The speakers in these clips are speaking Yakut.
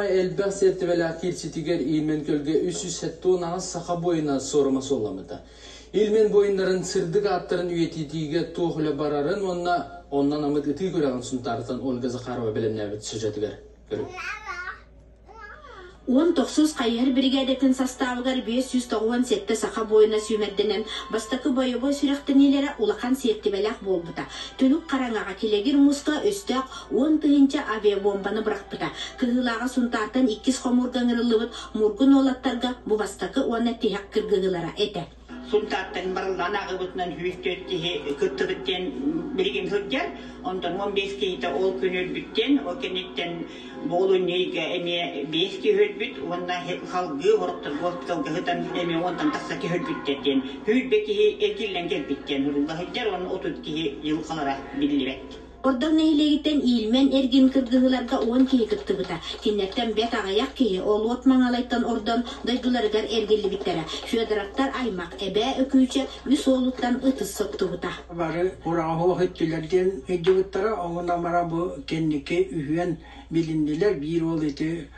Элбэх сиэртибэлээх киирситигэр Ильмен көлгө 378 саха буойуна суорума суолламмыта. Ильмен буойуннарын сырдык ааттарын үйэтитиигэ туох үлэ барарын уонна онно анаммыт ытыы күрэҕин Сунтаартан Ольга Захарова бэлэмнээбит сюжетыгар көрүҥ. Уон тохсус хайыһар биригээдэтин састаабыгар 597 саха буойуна сүүмэрдэнэн бастакы бойобуой сүрэхтэниилэрэ улахан сиэртибэлээх буолбута. Түнүк хараҥаҕа килэгир мууска өстөөх 10 000 авиабомбаны бырахпыта. Кыһыылааҕа Сунтаартан иккис хомуурга ыҥырыллыбыт Мургун уолаттарга бу бастакы уонна тиһэх кыргыһыылара этэ. Сунтаартан барыллаан ааҕыбытынан 104 киһи кыттыбыт диэн билигин сылдьар. Онтон 15 киһитэ ол күн өлбүттэн, ол кэнниттэн Боолунньуйга эмиэ биэс киһи өлбүт уонна салгыы сорохтор госпиталга сытан эмиэ уонтан тахса киһи өлбүттэр диэн сүүрбэ киһи эргиллэн кэлбит диэн сурулла сылдьар уонна 30 киһи дьылҕалара биллибэт. Бордоҥ нэһилиэгиттэн Ильмен эргин кыргыһыыларга 10 киһи кыттыбыта. Кинилэртэн бэрт аҕыйах киһи Олуот Маҥалайтан ордон дойдуларыгар эргиллибиттэрэ. Федоровтар аймах Эбээ Өкүүчэ үс уолуттан ытыс соттубута. Бары ураҕа суох иттилэр диэн ыйдыбыттара. Оҥунан баран бу кэнники үһүөн билиннилэр. Биир уол ити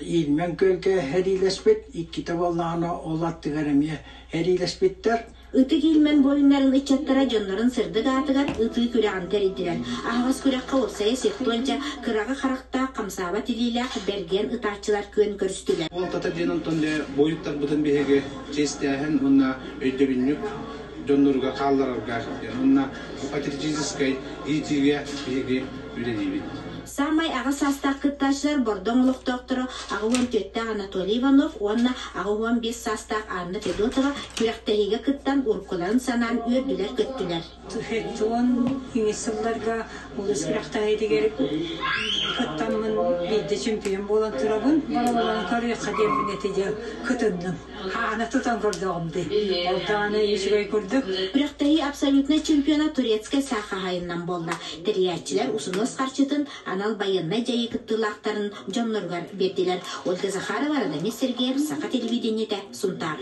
Ильмен күөлгэ эриилэспит, иккитэ буоллаҕына ол аттыгар эмиэ эриилэспиттэр. Ытык Ильмен буойуннарын ыччаттара дьоннорун сырдык аатыгар ытыы күрэҕин тэрийдилэр. Аһаҕас күрэххэ уопсайа сектуонча кыраҕы харахтаах, хамсаабат илиилээх бэргэн ытааччылар күөн көрүстүлэр. Буолтата диэн онтон дьэ буойуттарбытын биһиги чиэстээһин уонна өйдөбүнньүк дьонноругар хаалларарга диэн уонна патриотическай иитиигэ биһиги үлэлиибит. Саамай аҕа саастаах кыттааччылар Бордоҥ олохтоохторо 84-тээх Анатолий Иванов уонна 85 саастаах Анна Федотова күрэхтэһиигэ кыттан уруккуларын санаан үөрдүлэр-көттүлэр. Уон иҥис сылларга улуус күрэхтэһиитигэр кыттаммын биирдэ чемпион буолан турабын. Боруобалаан көрүөххэ диэммин ити дьэ кытынным. Хаана тутан көрдөҕүм дии. Ол даҕаны үчүгэй курдук. Күрэхтэһии абсолютнай чемпиона турецкай саа хаһаайынынан буолла. Тэрийээччилэр усунуос харчытын анал байыаннай дьайыы кыттыылаахтарын дьонноругар биэрдилэр. Ольга Захарова, Радомир Сергеев, Саха телевидениетэ, Сунтаар.